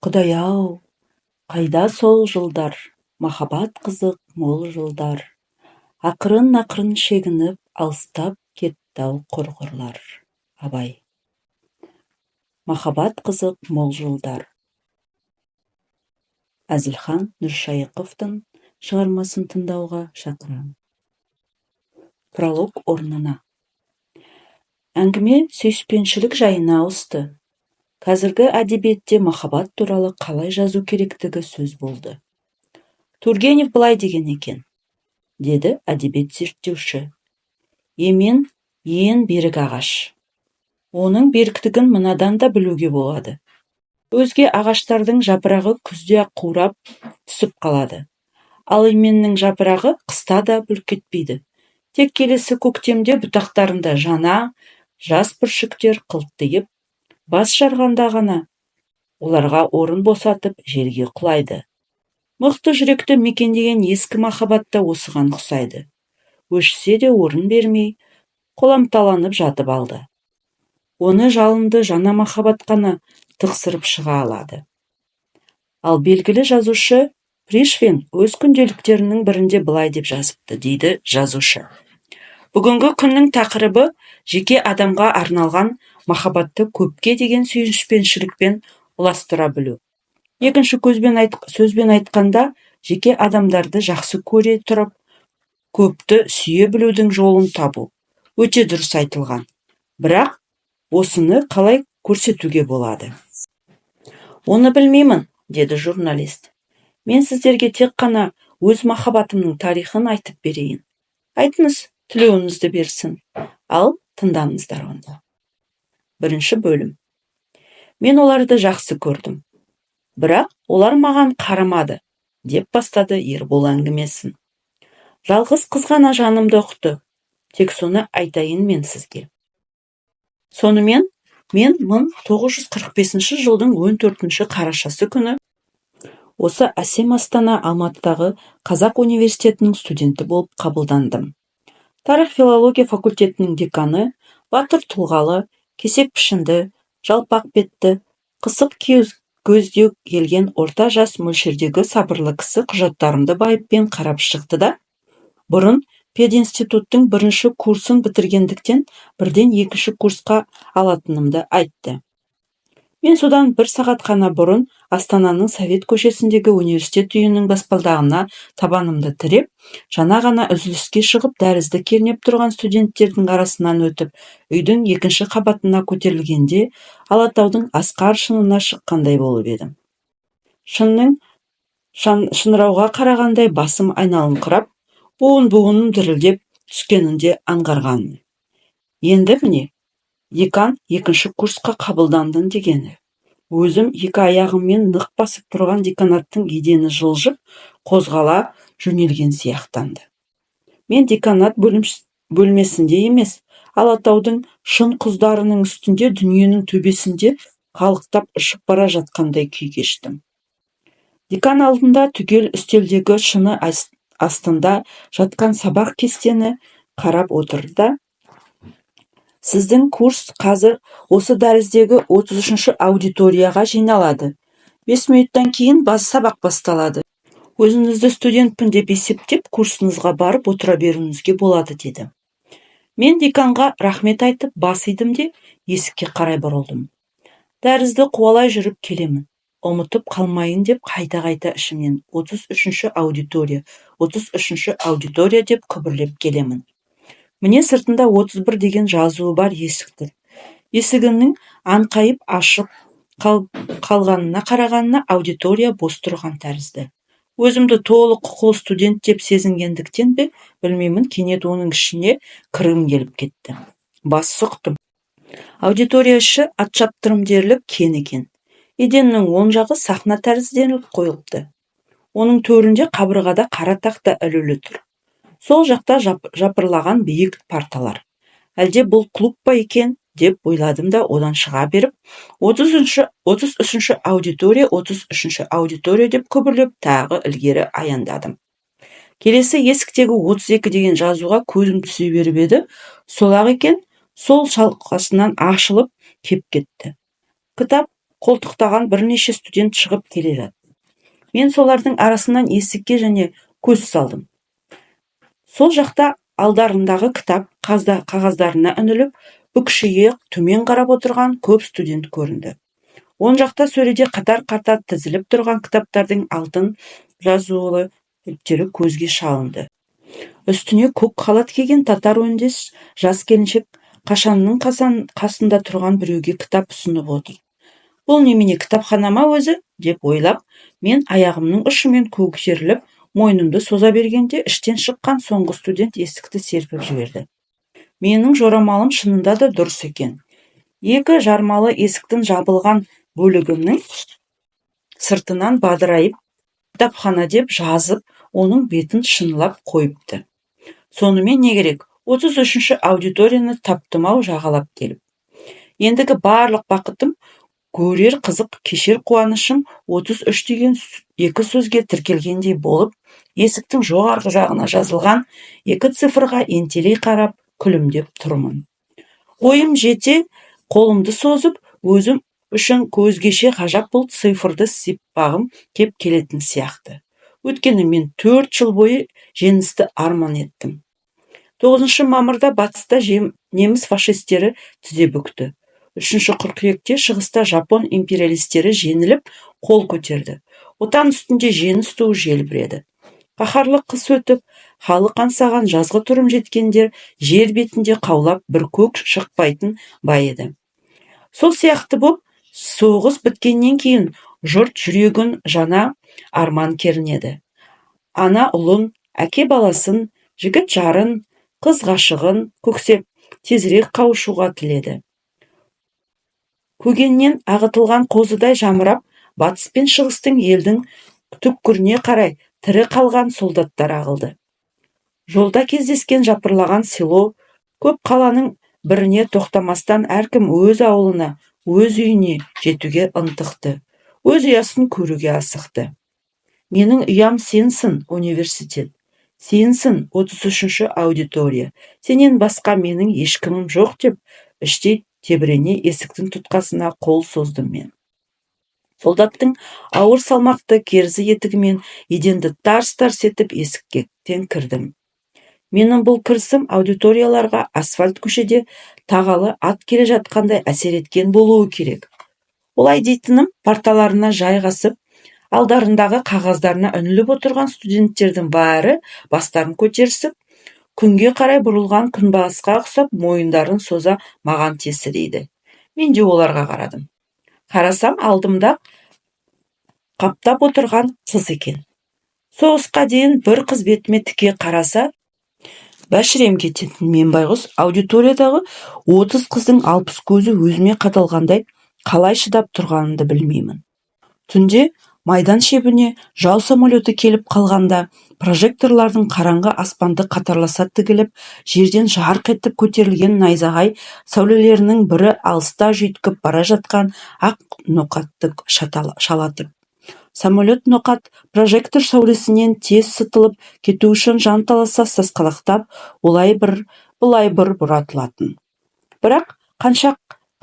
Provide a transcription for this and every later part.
Құдай-ау, қайда сол жылдар, махаббат қызық мол жылдар. Ақырын-ақырын шегініп, алыстап кетті-ау құрғырлар. Абай. Махаббат қызық мол жылдар. Әзілхан Нұршайықовтың шығармасын тыңдауға шақырамын. Пролог орнына. Әңгіме сүйіспеншілік жайына ауысты. Қазіргі әдебиетте махаббат туралы қалай жазу керектігі сөз болды. «Тургенев былай деген екен, – деді әдебиет зерттеуші. – Емен ең берік ағаш. Оның беріктігін мынадан да білуге болады: өзге ағаштардың жапырағы күзде-ақ қурап түсіп қалады, ал еменнің жапырағы қыста да бүлк етпейді, тек келесі көктемде бұтақтарында жаңа, жас бүршіктер қылтиып бас жарғанда ғана оларға орын босатып, жерге құлайды. Мықты жүректі мекендеген ескі махаббат та осыған ұқсайды: өшсе де орын бермей, қоламталанып жатып алды. Оны жалынды жаңа махаббат қана тықсырып шыға алады. Ал белгілі жазушы Пришвин өз күнделіктерінің бірінде былай деп жазыпты, – дейді жазушы. – Бүгінгі күннің тақырыбы жеке адамға арналған махаббатты көпке деген сүйіспеншілікпен ұластыра білу. Екінші көзбен айт, сөзбен айтқанда, жеке адамдарды жақсы көре тұрып, көпті сүйе білудің жолын табу. Өте дұрыс айтылған. Бірақ осыны қалай көрсетуге болады?» «Оны білмеймін, – деді журналист. – Мен сіздерге тек қана өз махаббатымның тарихын айтып берейін». «Айтыңыз, тілеуіңізді берсін». «Ал тыңдаңыздар онда. Бірінші бөлім. Мен оларды жақсы көрдім, бірақ олар маған қарамады, – деп бастады Ербол әңгімесін. – Жалғыз қыз ғана жанымды ұқты. Тек соны айтайын мен сізге. Сонымен, мен 1945 жылдың 14 қарашасы күні осы әсем астана Алматыдағы Қазақ университетінің студенті болып қабылдандым. Тарих филология факультетінің деканы, батыр тұлғалы, кесек пішінді, жалпақ бетті, қысық көздеу келген орта жас мөлшердегі сабырлы кісі құжаттарымды байыппен қарап шықты да, бұрын пединституттың бірінші курсын бітіргендіктен, бірден екінші курсқа алатынымды айтты. Мен содан бір сағат қана бұрын Астананың Совет көшесіндегі университет үйінің баспалдағына табанымды тіреп, жаңа ғана үзіліске шығып, дәлізді кернеп тұрған студенттердің арасынан өтіп, үйдің екінші қабатына көтерілгенде, Алатаудың асқар шыңына шыққандай болып едім. Шыңның шыңырауға қарағандай басым айналыңқырап, буын-буыным дірілдеп түскенін де аңғарғанмын. Енді міне, декан екінші курсқа қабылдандың дегені. Өзім екі аяғыммен нық басып тұрған деканаттың едені жылжып, қозғала жөнелген сияқтанды. Мен деканат бөлмесінде емес, Алатаудың шың құздарының үстінде, дүниенің төбесінде қалықтап ұшып бара жатқандай күй кештім. Декан алдында түгел үстелдегі шыны астында жатқан сабақ кестені қарап отырды да: «Сіздің курс қазір осы дәліздегі 33-ші аудиторияға жиналады. 5 минуттан кейін бас сабақ басталады. Өзіңізді студентпін деп есептеп, курсыңызға барып отыра беруіңізге болады», – деді. Мен деканға рахмет айтып, бас идім де, есікке қарай бұрылдым. Дәлізді қуалай жүріп келемін. Ұмытып қалмайын деп қайта-қайта ішімнен «33-ші аудитория, 33-ші аудитория» деп күбірлеп келемін. Міне, сыртында 31 деген жазуы бар есік тұр. Есігінің аңқайып ашық қалғанына қарағанда, аудитория бос тұрған тәрізді. Өзімді толық құқылы студент деп сезінгендіктен бе, білмеймін, кенет оның ішіне кіргім келіп кетті. Бас сұқтым. Аудитория іші атшаптырым дерлік кең екен. Еденнің оң жағы сахна тәрізденіп қойылыпты. Оның төрінде қабырғада қара тақта ілулі тұр. Сол жақта жапырлаған биік парталар. Әлде бұл клуб па екен деп ойладым да, одан шыға беріп, 33-ші аудитория, 33-ші аудитория» деп күбірлеп, тағы ілгері аяңдадым. Келесі есіктегі 32 деген жазуға көзім түсе беріп еді, сол-ақ екен, сол шалқасынан ашылып кеп кетті. Кітап Қолтықтаған бірнеше студент шығып келе жатты. Мен солардың арасынан есікке және көз салдым. Сол жақта алдарындағы кітап, қағаздарына үңіліп, бүкшие төмен қарап отырған көп студент көрінді. Оң жақта сөреде қатар-қатар тізіліп тұрған кітаптардың алтын жазулы беттері көзге шалынды. Үстіне көк халат киген татар өңдес жас келіншек қашанның қасында тұрған біреуге кітап ұсынып отыр. «Бұл немене, кітапхана ма өзі?» деп ойлап, мен аяғымның ұшымен көтеріліп, мойнымды соза бергенде, іштен шыққан соңғы студент есікті серпіп жіберді. Менің жорамалым шынында да дұрыс екен. Екі жармалы есіктің жабылған бөлігінің сыртынан бадырайып «Кітапхана» деп жазып, оның бетін шынылап қойыпты. Сонымен не керек, 33-ші аудиторияны таптым-ау жағалап келіп. Ендігі барлық бақытым, көрер қызық, кешер қуанышым 33 деген екі сөзге тіркелгендей болып, есіктің жоғарғы жағына жазылған екі цифрға ентелей қарап, күлімдеп тұрмын. Ойым жете қолымды созып, өзім үшін өзгеше ғажап бұл цифрды сипағым кеп келетін сияқты. Өйткені мен 4 жыл бойы жеңісті арман еттім. 9 мамырда батыста неміс фашистері тізе бүкті. 3 қыркүйекте шығыста жапон империалистері жеңіліп, қол көтерді. Отан үстінде жеңіс туы желбіреді. Қаһарлы қыс өтіп, халық аңсаған жазғы тұрым жеткендер жер бетінде қаулап бір көк шықпайтын ба еді? Сол сияқты боп, соғыс біткеннен кейін жұрт жүрегін жаңа арман кернеді. Ана ұлын, әке баласын, жігіт жарын, қыз ғашығын көксеп, тезірек қауышуға тіледі. Көгеннен ағытылған қозыдай жамырап, батыс пен шығыстың елдің түкпіріне қарай тірі қалған солдаттар ағылды. Жолда кездескен жапырлаған село, көп қаланың біріне тоқтамастан, әркім өз ауылына, өз үйіне жетуге ынтықты, өз ұясын көруге асықты. Менің ұям сенсің, университет, сенсің, 33-ші аудитория, сенен басқа менің ешкімім жоқ деп іштей тебірене есіктің тұтқасына қол создым мен. Солдаттың ауыр салмақты керзі етігімен еденді тарс-тарс етіп, есіктен кірдім. Менің бұл кірісім аудиторияларға асфальт көшеде тағалы ат келе жатқандай әсер еткен болуы керек. Олай дейтінім, парталарына жайғасып, алдарындағы қағаздарына үңіліп отырған студенттердің бәрі бастарын көтерісіп, күнге қарай бұрылған күнбағысқа ұқсап, мойындарын соза маған тесірейді. Мен де оларға қарадым. Қарасам, алдымда қаптап отырған қыз екен. Соғысқа дейін бір қыз бетіме тіке қараса, бәшірем кететін мен байғұс аудиториядағы 30 қыздың 60 көзі өзіме қадалғандай қалай шыдап тұрғанымды білмеймін. Түнде майдан шебіне жау самолеті келіп қалғанда, прожекторлардың қараңғы аспанды қатарласа тігіліп, жерден жарқ етіп көтерілген найзағай сәулелерінің бірі алыста жүйткіп бара жатқан ақ ноқатты шалатып, самолет ноқат прожектор сәулесінен тез сытылып кету үшін жанталаса сасқалақтап, олай бір, былай бір бұратылатын. Бірақ қанша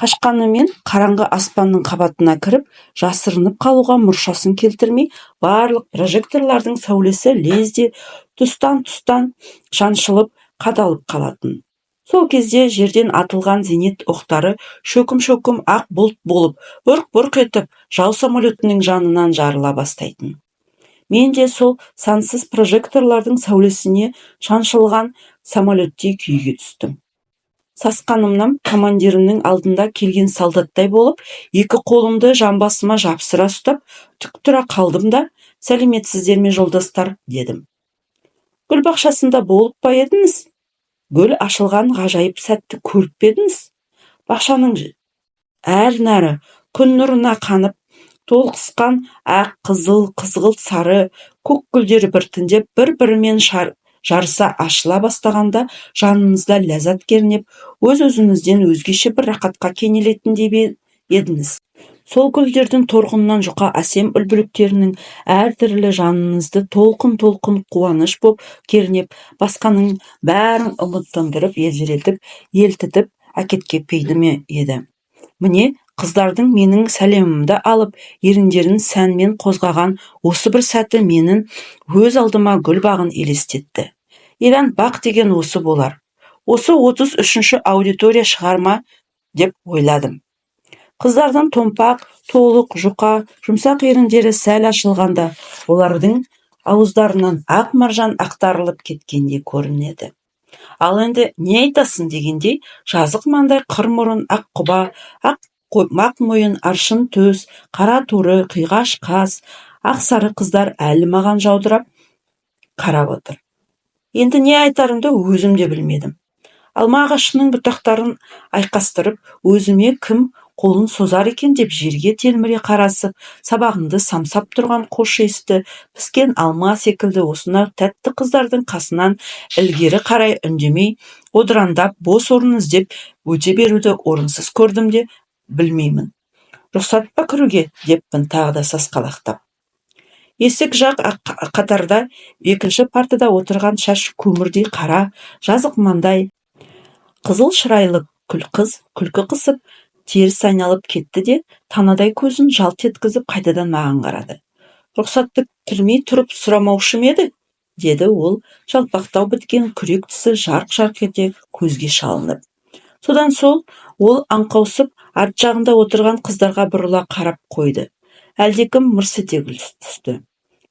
қашқанымен, қараңғы аспанның қабатына кіріп жасырынып қалуға мұршасын келтірмей, барлық прожекторлардың сәулесі лезде тұстан-тұстан шаншылып, қадалып қалатын. Сол кезде жерден атылған зенит оқтары шөкім-шөкім ақ бұлт болып, бұрқ-бұрқ етіп, жау самолетінің жанынан жарыла бастайтын. Мен де сол сансыз прожекторлардың сәулесіне шаншылған самолеттей күйге түстім. Сасқанымнан командирімнің алдында келген солдаттай болып, екі қолымды жамбасыма жапсыра ұстап, тік тұра қалдым да: «Сәлеметсіздер ме, жолдастар?» – дедім. Гүл бақшасында болып па едіңіз? Гүл ашылған ғажайып сәтті көріп пе едіңіз? Бақшаның әр нәрі күн нұрына қанып, толқысқан ақ, қызыл, қызғылт сары, көк гүлдері біртіндеп бір-бірімен жарыса ашыла бастағанда, жаныңызда ләззат кернеп, өз-өзіңізден өзгеше бір рақатқа кенелетіндей бе едіңіз? Сол гүлдердің торғыннан жұқа әсем үлбіректерінің әртүрлі жаныңызды толқын-толқын қуаныш боп кернеп, басқаның бәрін ұмыттырып, елжіретіп, елтітіп әкетпейді ме еді? Міне, Қыздардың менің сәлемімді алып, еріндерін сәнмен қозғаған осы бір сәті менің өз алдыма гүл бағын елестетті. Иран бақ деген осы болар. Осы 33-ші аудитория шығар ма деп ойладым. Қыздардың томпақ, толық, жұқа, жұмсақ еріндері сәл ашылғанда, олардың ауыздарынан ақ маржан ақтарылып кеткендей көрінеді. Ал енді не айтасың дегендей, жазық маңдай, қыр мұрын, ақ құба, ақ мойын, аршын төс, қара торы, қиғаш қас, ақ сары қыздар әлі маған жаудырап қарап отыр. Енді не айтарымды өзім де білмедім. Алма ағашының бұтақтарын айқастырып, өзіме кім қолын созар екен деп жерге телміре қарасып, сабағында самсап тұрған хош иісті піскен алма секілді осынау тәтті қыздардың қасынан ілгері қарай үндемей, одыраңдап, бос орын іздеп өте беруді орынсыз көрдім де, білмеймін. «Рұқсат па кіруге?» деппін тағы да сасқалақтап. Есік жақ қатарда екінші партада отырған шаш көмірдей қара, жазық маңдай, қызыл шырайлы қыз күлкі қысып, теріс айналып кетті де, танадай көзін жалт еткізіп, қайтадан маған қарады. «Рұқсатты кірмей тұрып сұрамаушы ма еді?» деді ол, жалпақтау біткен күрек тісі жарқ-жарқ ете көзге шалынып. Содан сол ол аңқаусып, арт жағында отырған қыздарға бұрыла қарап қойды. Әлдекім мырс ете түсті.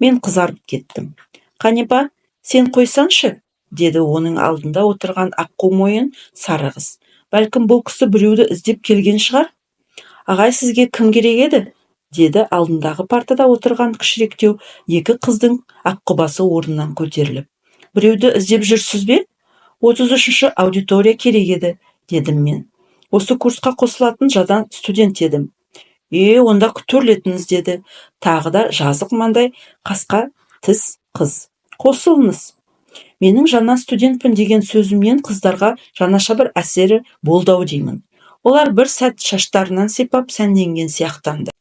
Мен қызарып кеттім. «Қанипа, сен қойсаңшы», деді оның алдында отырған аққу мойын сары қыз. «Бәлкім, бұл кісі біреуді іздеп келген шығар?» «Ағай, сізге кім керек еді?» деді алдындағы партада отырған кішіректеу екі қыздың аққұбасы орнынан көтеріліп. «Біреуді іздеп жүрсіз бе?» 33-ші аудитория керек еді, дедім мен. Осы курсқа қосылатын жаңа студент едім. «Е, онда төрлетіңіз», деді тағы да жазық маңдай, қасқа тіс қыз. «Қосылыңыз». Менің жаңа студентпін деген сөзімнен қыздарға жаңаша бір әсері болды-ау деймін. Олар бір сәт шаштарынан сипап, сәнденген сияқтанды.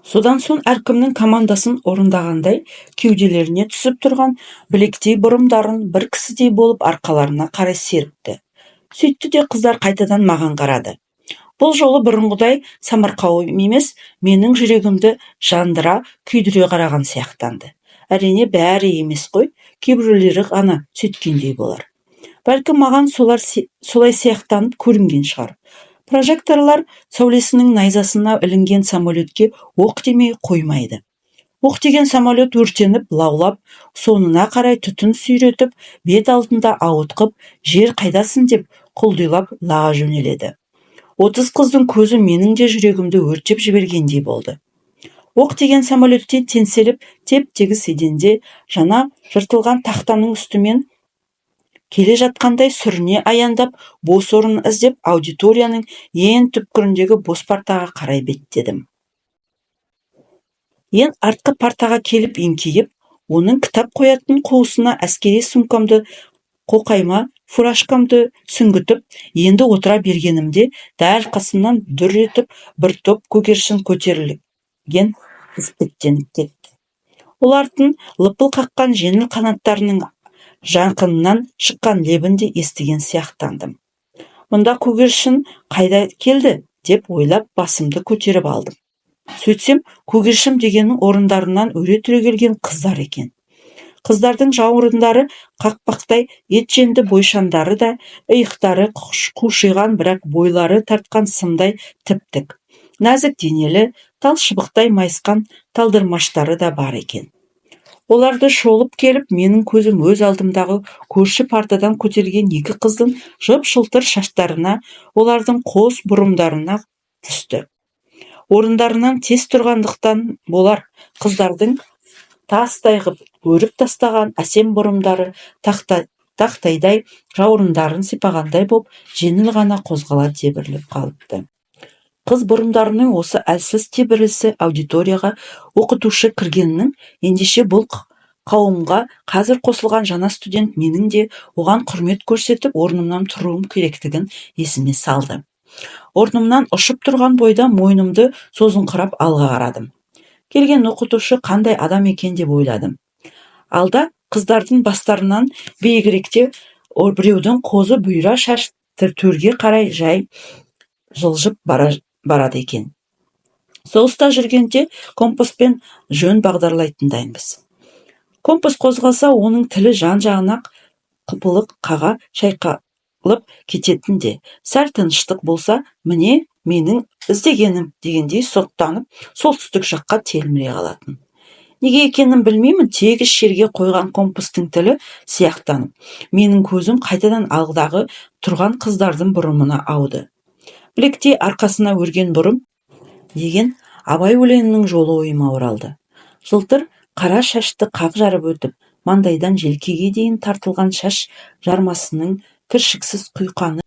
Содан соң әркімнің командасын орындағандай, кеуделеріне түсіп тұрған білектей бұрымдарын бір кісідей болып арқаларына қарай серіпті. Сөйтті де, қыздар қайтадан маған қарады. Бұл жолы бұрынғыдай самарқау емес, менің жүрегімді жандыра, күйдіре қараған сияқтанды. Әрине, бәрі емес қой, кейбіреулері ғана сөйткендей болар. Бәлкім, маған солар солай сияқтанып көрінген шығар. Прожекторлар сәулесінің найзасына ілінген самолетке оқ тимей қоймайды. Оқ тиген самолет өртеніп, лаулап, соңына қарай түтін сүйретіп, бет алдында ауытқып, жер қайдасың деп құлдилап лаға жөнеледі. 30 қыздың көзі менің де жүрегімді өртеп жібергендей болды. Оқ тиген самолеттей теңселіп, теп-тегіс еденде жаңа жыртылған тақтаның үстімен келе жатқандай сүріне аяңдап, бос орын іздеп, аудиторияның ең түпкіріндегі бос партаға қарай беттедім. Ең артқы партаға келіп еңкейіп, оның кітап қоятын қуысына әскери сумкамды, қоқайма фуражкамды сүңгітіп, енді отыра бергенімде, дәл қасымнан дүр етіп бір топ көгершін көтерілген іспеттеніп кетті. Олардың лыпыл қаққан жеңіл қанаттарының жақыннан шыққан лебін де естіген сияқтандым. Мұнда көгершін қайда келді деп ойлап, басымды көтеріп алдым. Сөйтсем, көгершін дегеннің орындарынан өре түрегелген қыздар екен. Қыздардың жауырындары қақпақтай, ет жеңді бойшаңдары да, иықтары қушиған, бірақ бойлары тартқан сымдай тіп-тік. Нәзік денелі, тал шыбықтай майысқан талдырмаштары да бар екен. Оларды шолып келіп, менің көзім өз алдымдағы көрші партадан көтерілген екі қыздың жып-жылтыр шаштарына, олардың қос бұрымдарына түсті. Орындарынан тез тұрғандықтан болар, қыздардың тастай ғып өріп тастаған әсем бұрымдары тақтайдай жауырындарын сипағандай боп, жеңіл ғана қозғала тебіріліп қалыпты. Қыз бұрымдарының осы әлсіз тебірілісі аудиторияға оқытушы кіргеннің, ендеше бұл қауымға қазір қосылған жаңа студент менің де оған құрмет көрсетіп, орнымнан тұруым керектігін есіме салды. Орнымнан ұшып тұрған бойда мойнымды созыңқырап алға қарадым. Келген оқытушы қандай адам екен деп ойладым. Алда, қыздардың бастарынан биігіректе, біреудің қозы бұйра шаш төрге қарай жай жылжып бара Барады екен. Соғыста жүргенде компаспен жөн бағдарлайтындаймыз. Компас қозғалса, оның тілі жан-жағына қылпылық қаға шайқалып кететін де, сәл тыныштық болса, міне, менің іздегенім дегендей сұқтанып, солтүстік жаққа телміре қалатын. Неге екенін білмеймін, тегіс жерге қойған компастың тілі сияқтанып, менің көзім қайтадан алдағы тұрған қыздардың бұрымына ауды. «Білектей арқасына өрген бұрым» деген Абай өлеңінің жолы ойыма оралды. Жылтыр қара шашты қақ жарып өтіп, маңдайдан желкеге дейін тартылған шаш жармасының кіршіксіз құйқаны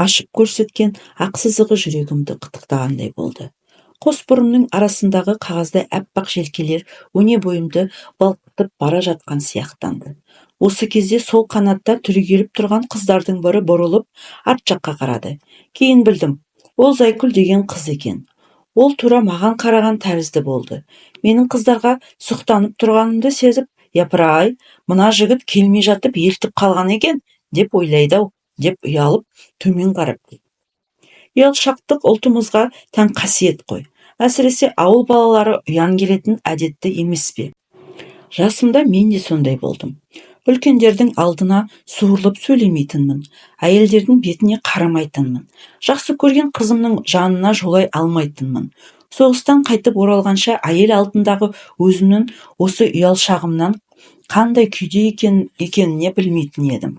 ашып көрсеткен ақ сызығы жүрегімді қытықтағандай болды. Қос бұрымның арасындағы қағаздай аппақ желкелер өне бойымды балқытып бара жатқан сияқтанды. Осы кезде сол қанатта түрегеліп тұрған қыздардың бірі бұрылып, арт жаққа қарады. Кейін білдім, ол Зайкүл деген қыз екен. Ол тура маған қараған тәрізді болды. Менің қыздарға сұқтанып тұрғанымды сезіп, «Япыр-ай, мына жігіт келмей жатып елтіп қалған екен» деп ойлайды-ау деп ұялып, төмен қарап кетті. Ұялшақтық ұлтымызға тән қасиет қой. Әсіресе ауыл балалары ұяң келетін әдетті емес пе? Жасымда мен де сондай болдым. Үлкендердің алдына суырылып сөйлемейтінмін, әйелдердің бетіне қарамайтынмын, жақсы көрген қызымның жанына жолай алмайтынмын. Соғыстан қайтып оралғанша әйел алдындағы өзімнің осы ұялшағымнан қандай күйде екеніне білмейтін едім.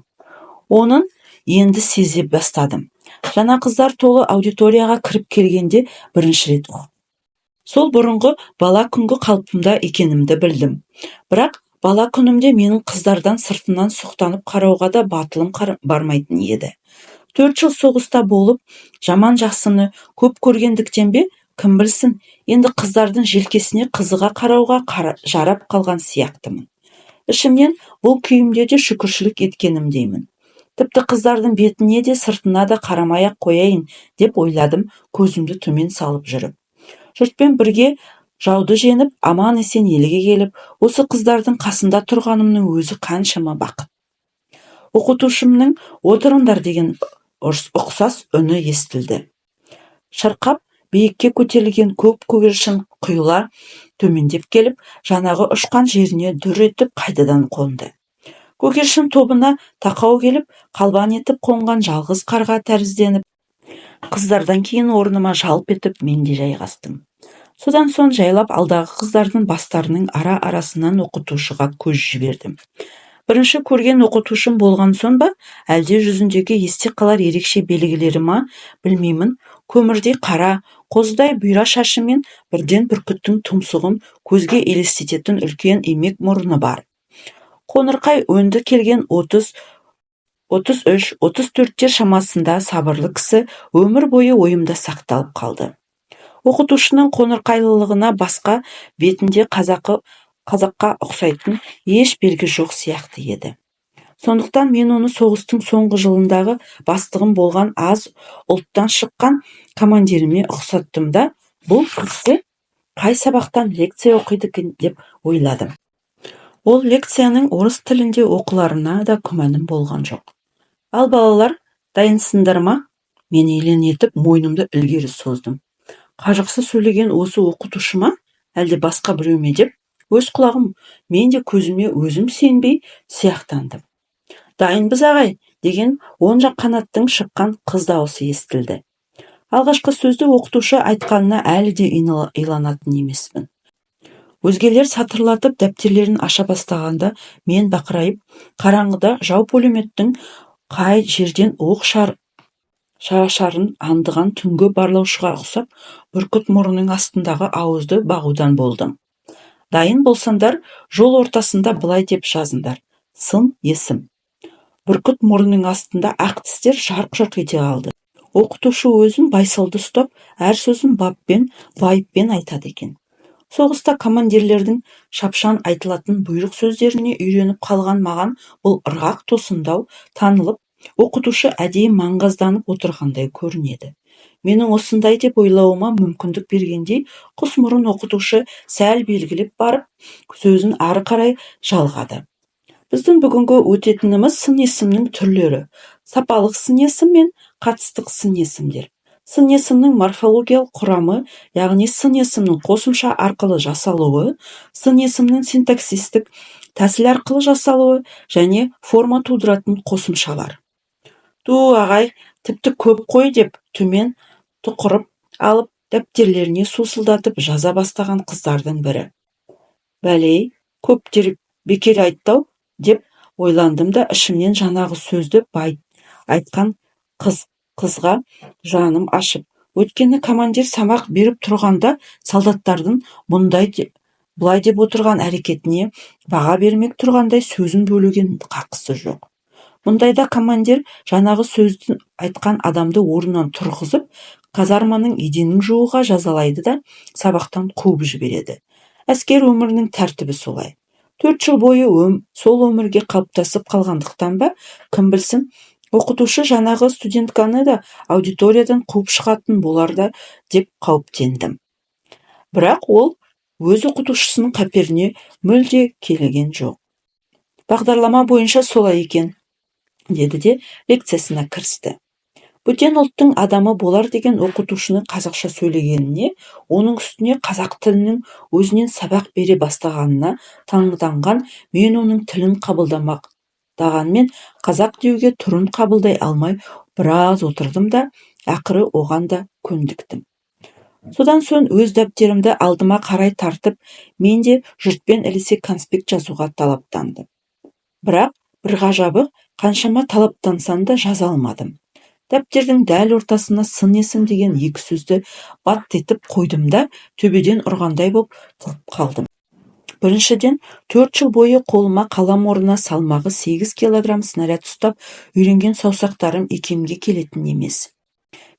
Оның енді сезе бастадым. Жаңа қыздар толы аудиторияға кіріп келгенде бірінші рет сол бұрынғы бала күнгі қалпымда екенімді білдім. Бірақ бала күнімде менің қыздардан сыртынан сұқтанып қарауға да батылым бармайтын еді. 4 жыл соғыста болып, жаман жақсыны көп көргендіктен бе, кім білсін, енді қыздардың желкесіне қызыға қарауға жарап қалған сияқтымын. Ішімнен бұл күйімде де шүкіршілік еткенімдеймін. Тіпті қыздардың бетіне де, сыртына да қарамай-ақ қояйын деп ойладым көзімді төмен салып жүріп. Жұртпен бірге жауды жеңіп, аман-есен елге келіп, осы қыздардың қасында тұрғанымның өзі қаншама бақыт. Оқытушымның «Отырыңдар» деген ұқсас үні естілді. Шырқап биікке көтерілген көк көгершін құйыла төмендеп келіп, жаңағы ұшқан жеріне дүр етіп қайтадан қонды. Көгершін тобына тақау келіп, қалбаң етіп қонған жалғыз қарға тәрізденіп, қыздардан кейін орныма жалп етіп мен де жайғастым. Содан соң жайлап алдағы қыздардың бастарының ара-арасынан оқытушыға көз жібердім. Бірінші көрген оқытушым болған соң ба, әлде жүзіндегі есте қалар ерекше белгілері ма, білмеймін, көмірдей қара, қозыдай бұйра шашы мен бірден бүркіттің тұмсығын көзге елестететін үлкен имек мұрны бар. Қоңырқай өңді келген 33, 34-тер шамасында сабырлы кісі өмір бойы ойымда сақталып қалды. Оқытушының қоңырқайлығына басқа бетінде қазаққа ұқсайтын еш белгі жоқ сияқты еді. Сондықтан мен оны соғыстың соңғы жылындағы бастығым болған аз ұлттан шыққан командиріме ұқсаттым да, бұл кісі қай сабақтан лекция оқиды екен деп ойладым. Ол лекцияның орыс тілінде оқыларына да күмәнім болған жоқ. «Ал, балалар, дайынсыңдар ма?» Мен елең етіп, мойнымды ілгері создым. Қажықсыз сөйлеген осы оқытушы ма, әлде басқа біреу ме деп, өз құлағым мен де көзіме өзім сенбей сияқтандым. «Дайынбыз, ағай», – деген оң жақ қанаттан шыққан қыз дауысы естілді. Алғашқы сөзді оқытушы айтқанына әлі де иланатын емеспін. Өзгелер сатырлатып дәптерлерін аша бастағанда, мен бақырайып қараңғыда жау пулеметтің қай жерден оқ шашарын аңдыған түнгі барлаушыға ұқсап, бүркіт мұрнының астындағы ауызды бағудан болдым. «Дайын болсаңдар, жол ортасында былай деп жазыңдар: сын есім». Бүркіт мұрнының астында ақ тістер жарқ-жұрқ ете қалды. Оқытушы өзін байсалды ұстап, әр сөзін баппен, байыппен айтады екен. Соғыста командирлердің шапшаң айтылатын бұйрық сөздеріне үйреніп қалған маған бұл ырғақ тосындау танылып, оқытушы әдейі маңғазданып отырғандай көрінеді. Менің осындай деп ойлауыма мүмкіндік бергендей, құс мұрын оқытушы сәл белгілеп барып, сөзін ары қарай жалғады. «Біздің бүгінгі өтетініміз – сын есімнің түрлері: сапалық сын есім мен қатыстық сын есімдер. Сын есімнің морфологиялық құрамы, яғни сын есімнің қосымша арқылы жасалуы, сын есімнің синтаксистік тәсіл арқылы жасалуы және форма тудыратын қосымшалар. Ту, ағай, тіпті көп қой, деп төмен тұқырып алып, дәптерлеріне сусылдатып жаза бастаған қыздардың бірі. Бәле, көп деп бекер айтты-ау, деп ойландым да ішімнен жаңағы сөзді айтқан қызға жаным ашып, өйткені командир сабақ беріп тұрғанда солдаттардың бұндай былай деп отырған әрекетіне баға бермек тұрғандай сөзін бөлуге қақысы жоқ. Мұндайда командир жаңағы сөзді айтқан адамды орнынан тұрғызып, казарманың еденін жууға жазалайды да сабақтан қуып жібереді. Әскер өмірінің тәртібі солай. 4 жыл бойы сол өмірге қалыптасып қалғандықтан ба, кім білсін, оқытушы жаңағы студентканы да аудиториядан қуып шығатын болар да деп қауіптендім. Бірақ ол өз оқытушысының қаперіне мүлде келген жоқ. Бағдарлама бойынша солай екен, деді де лекциясына кірісті. Бөтен ұлттың адамы болар деген оқытушының қазақша сөйлегеніне, оның үстіне қазақ тілінің өзінен сабақ бере бастағанына таңданған мен оның тілін қабылдағанмен қазақ деуге түрін қабылдай алмай біраз отырдым да, ақыры оған да көндіктім. Содан соң өз дәптерімді алдыма қарай тартып, мен де жұртпен ілесе конспект жазуға талаптандым. Бірақ бір ғажабы, қаншама талаптансам да жаза алмадым. Дәптердің дәл ортасына сын есім деген екі сөзді баттитып қойдым да, төбеден ұрғандай боп тұрып қалдым. Біріншіден, 4 жыл бойы қолыма қалам орнына салмағы 8 килограмм снаряд ұстап үйренген саусақтарым икемге келетін емес.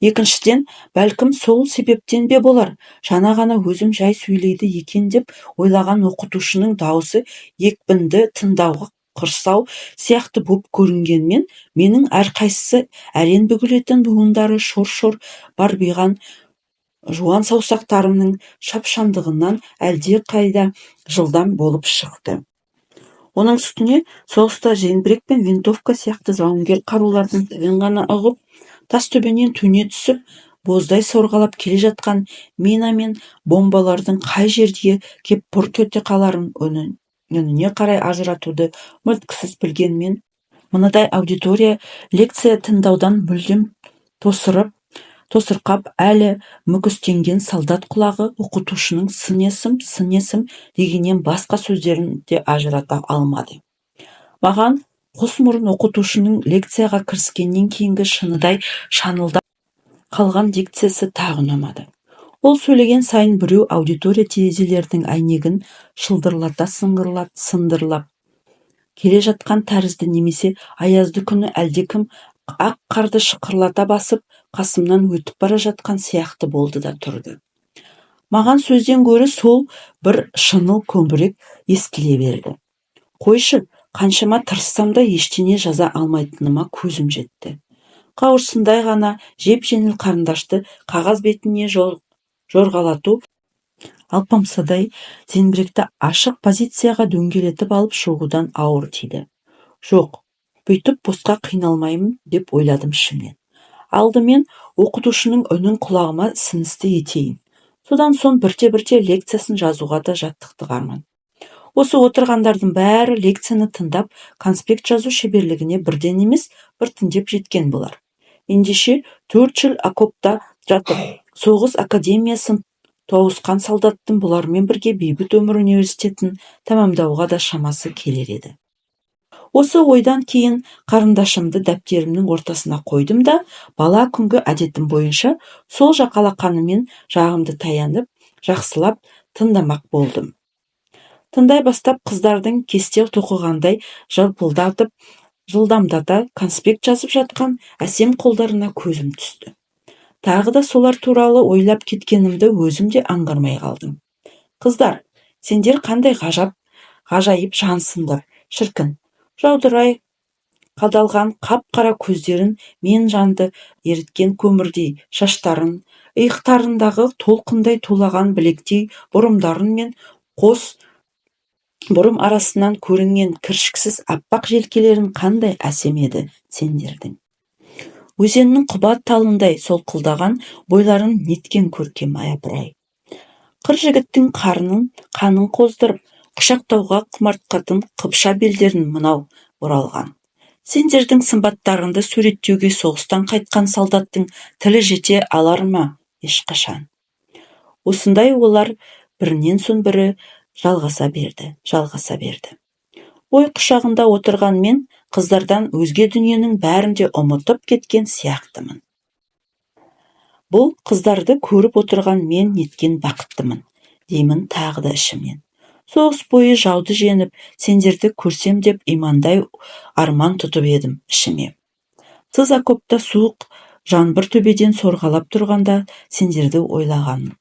Екіншіден, бәлкім, сол себептен бе болар, жаңа ғана өзім жай сөйлейді екен деп ойлаған оқытушының даусы екпінді тыңдауға құрсау сияқты боп көрінгенмен, менің әрқайсысы әрең бүгілетін буындары шор-шор барбиған жуан саусақтарымның шапшаңдығынан әлдеқайда жылдам болып шықты. Оның үстіне соғыста зеңбірек пен винтовка сияқты жауынгер қарулардың тілін ғана ұғып, тас төбеден төне түсіп, боздай сорғалап келе жатқан мина мен бомбалардың қай жерде кеп бұрқ ете қаларын үніне қарай ажыратуды мүлтіксіз білген мен мынадай аудитория лекция тыңдаудан мүлдем тосырқап, әлі мүкістенген солдат құлағы оқытушының сын есім, сын есім дегеннен басқа сөздерін де ажырата алмады. Маған қос мұрын оқытушының лекцияға кіріскеннен кейінгі шыныдай шаңылдап қалған дикциясы тағы ұнамады. Ол сөйлеген сайын біреу аудитория терезелерінің әйнегін шылдырлата сыңғырлап келе жатқан тәрізді немесе аязды күні әлдекім ақ қарды шықырлата басып, қасымнан өтіп бара жатқан сияқты болды да тұрды. Маған сөзден гөрі сол бір шыңыл көбірек естіле берді. Қойшы, қаншама тырыссам да ештеңе жаза алмайтыныма көзім жетті. Қауырсындай ғана жеп-жеңіл қарындашты қағаз бетіне жорғалату алпамсадай зеңбіректі ашық позицияға дөңгелетіп алып шығудан ауыр тиді. Жоқ, бүйтіп босқа қиналмаймын, деп ойладым ішімнен. Алдымен оқытушының үнін құлағыма сіңісті етейін. Содан соң бірте-бірте лекциясын жазуға да жаттықтырармын. Осы отырғандардың бәрі лекцияны тыңдап, конспект жазу шеберлігіне бірден емес, біртіндеп жеткен болар. Ендеше 4 жыл окопта жатып, соғыс академиясын тауысқан солдаттың бұлармен бірге бейбіт өмір университетін тәмамдауға да шамасы келер еді. Осы ойдан кейін қарындашымды дәптерімнің ортасына қойдым да, бала күнгі әдетім бойынша сол жақ алақаныммен жағымды таянып, жақсылап тыңдамақ болдым. Тыңдай бастап, қыздардың кесте тоқығандай жалпылдатып, жылдамдата конспект жазып жатқан әсем қолдарына көзім түсті. Тағы да солар туралы ойлап кеткенімді өзім де аңғармай қалдым. Қыздар, сендер қандай ғажап, ғажайып жансыңдар, шіркін! Жаудырай қадалған қап-қара көздерің мен жанды еріткен көмірдей шаштарың, иықтарындағы толқындай тулаған білектей бұрымдарың мен қос бұрым арасынан көрінген кіршіксіз аппақ желкелерің қандай әсем еді сендердің! Өзеннің құба талындай солқылдаған бойларың неткен көркем, апыр-ай! Қыр жігіттің қанын қоздырып, құшақтауға құмартқатын қыпша белдерің мынау бұралған. Сендердің сымбаттарыңды суреттеуге соғыстан қайтқан солдаттың тілі жете алар ма ешқашан? Осындай ойлар бірінен соң бірі жалғаса берді, жалғаса берді. Ой құшағында отырған мен қыздардан өзге дүниенің бәрін де ұмытып кеткен сияқтымын. Бұл қыздарды көріп отырған мен неткен бақыттымын деймін тағы да ішімнен. Соғыс бойы жауды жеңіп, сендерді көрсем деп имандай арман тұтып едім ішіме. Тыз окопта суық жаңбыр төбеден сорғалап тұрғанда сендерді ойлағанмын.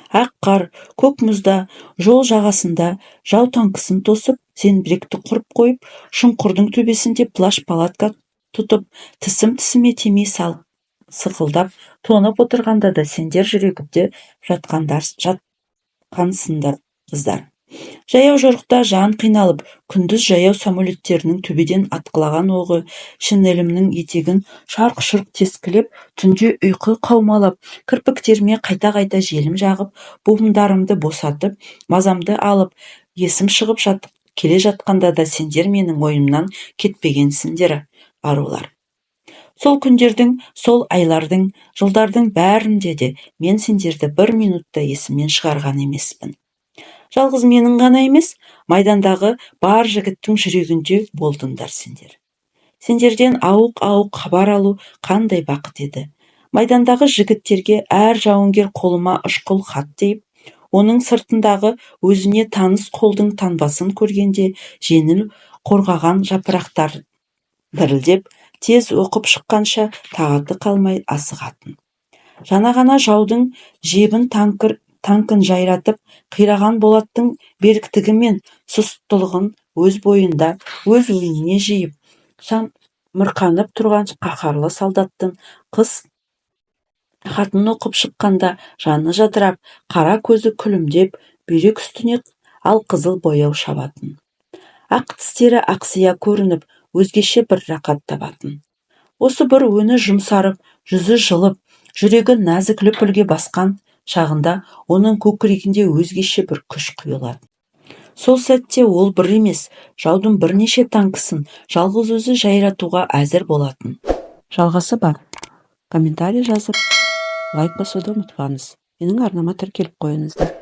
Ақ қар, көк мұзда, жол жағасында жау танкісін тосып, зеңбіректі құрып қойып, шұңқырдың төбесінде плащ-палатка тұтып, тісім тісіме тимей сықылдап тоңып отырғанда да сендер жүрегімде жатқансыңдар, қыздар. Жаяу жорықта жан қиналып, күндіз жаяу самолеттерінің төбеден атқылаған оғы шинелімнің етегін шарқ-шұрқ тескілеп, түнде ұйқы қаумалап, кірпіктеріме қайта-қайта желім жағып, буындарымды босатып, мазамды алып, есім шығып келе жатқанда да сендер менің ойымнан кетпегенсіңдер, арулар. Сол күндердің, сол айлардың, жылдардың бәрінде де мен сендерді бір минутта есімнен шығарған емеспін. Жалғыз менің ғана емес, майдандағы бар жігіттің жүрегінде болдыңдар сендер. Сендерден ауық-ауық хабар алу қандай бақыт еді. Майдандағы жігіттерге әр жауынгер қолыма ышқыл хат тиіп, оның сыртындағы өзіне таныс қолдың таңбасын көргенде жеңіл қорғаған жапырақтар дірілдеп, тез оқып шыққанша тағаты қалмай асығатын. Жаңа ғана жаудың жебін танкін жайратып, қираған болаттың беріктігі мен сұстылығын өз бойында, өз өңіне жиып, шамырқанып тұрған қаһарлы солдаттың қыз хатын оқып шыққанда жаны жадырап, қара көзі күлімдеп, бүйрек үстіне алқызыл бояу шабатын. Ақ тістері ақсия көрініп, өзгеше бір рақат табатын. Осы бір өңі жұмсарып, жүзі жылып, жүрегі нәзік лүпілге басқан шағында оның көкірегінде өзгеше бір күш құйылатын. Сол сәтте ол бір емес, жаудың бірнеше танкісін жалғыз өзі жайратуға әзір болатын. Жалғасы бар. Комментарий жазып, лайк басуды ұмытпаңыз. Менің арнама тіркеліп қойыңыздар.